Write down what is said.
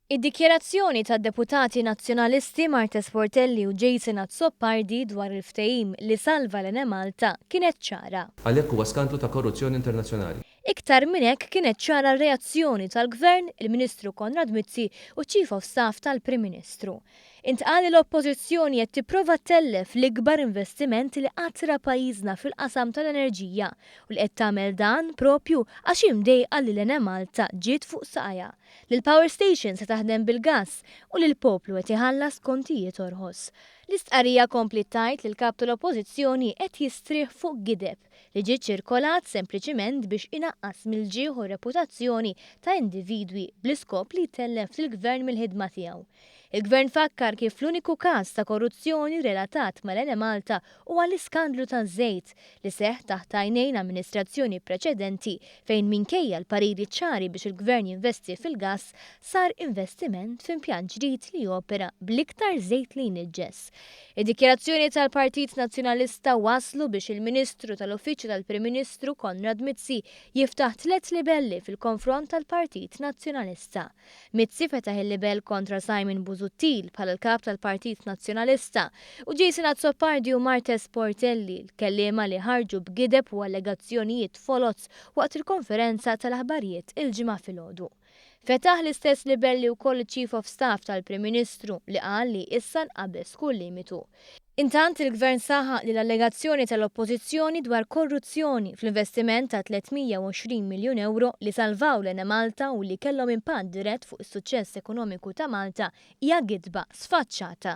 Id-dikjarazzjoni tad-deputati Nazzjonalisti Marthese Portelli u Jason Azzopardi dwar il-ftehim li salva l-Enemalta kienet ċara. Għalhekk huwa skandlu ta' korruzzjoni internazzjonali. Iktar minn hekk kienet ċara r-reazzjoni tal-Gvern, il-Ministru Konrad Mizzi u Chief of Staff tal-Prim Ministru. Intqal li l-Oppożizzjoni qed tipprova ttellef l-ikbar investiment li qatt ra pajjiżna fil-qasam tal-enerġija u li qed tagħmel dan propju għax hi mdejqa li l-Enemalta ġiet fuq saqajha, li l-power station se taħdem bil-gass u li l-poplu qed iħallas kontijiet orħos. L-istqarrija kompliet tgħid li l-Kap tal-Oppożizzjoni qed jistrieħ fuq gideb li ġie ċirkolat sempliċiment biex inaqqas mill-ġieħ u r-reputazzjoni ta' individwi bl-iskop li jtellef lill-Gvern mill-ħidma tiegħu. Il-Gvern fakkar kif l-uniku każ ta' korruzzjoni relatat mal-Enemalta huwa l-iskandlu taż-żejt li seħħ taħt għajnejn amministrazzjoni preċedenti fejn minkejja l-pariri ċari biex il-Gvern jinvesti fil-gass sar investiment f'impjant ġdid li jopera bl-iktar żejt li jniġġes. Id-dikjarazzjoni tal-Partit Nazzjonalista wasslu biex il-Ministru tal-Uffiċċju tal-Prim Ministru Konrad Mizzi jiftaħ tliet libelli fil-konfront tal-Partit Nazzjonalista. Mizzi fetaħ il-libell kontra Simon Busuttil bħala l-Kap tal-Partit Nazzjonalista u Jason Azzopardi u Marthese Portelli, l-kelliema li ħarġu b'gideb u allegazzjonijiet foloz waqt il-konferenza tal-aħbarijiet il-Ġimgħa filgħodu. Fetaħ l-istess libelli wkoll iċ-Chief of Staff tal-Prim Ministru li qal li issa nqabeż kull limitu. Intant il-Gvern saħaq li l-allegazzjoni tal-Oppożizzjoni dwar korruzzjoni fl-investiment ta' 320 miljun ewro li salvaw l-Enemalta u li kellhom impatt dirett fuq is-suċċess ekonomiku ta' Malta hija gidba sfaċċata.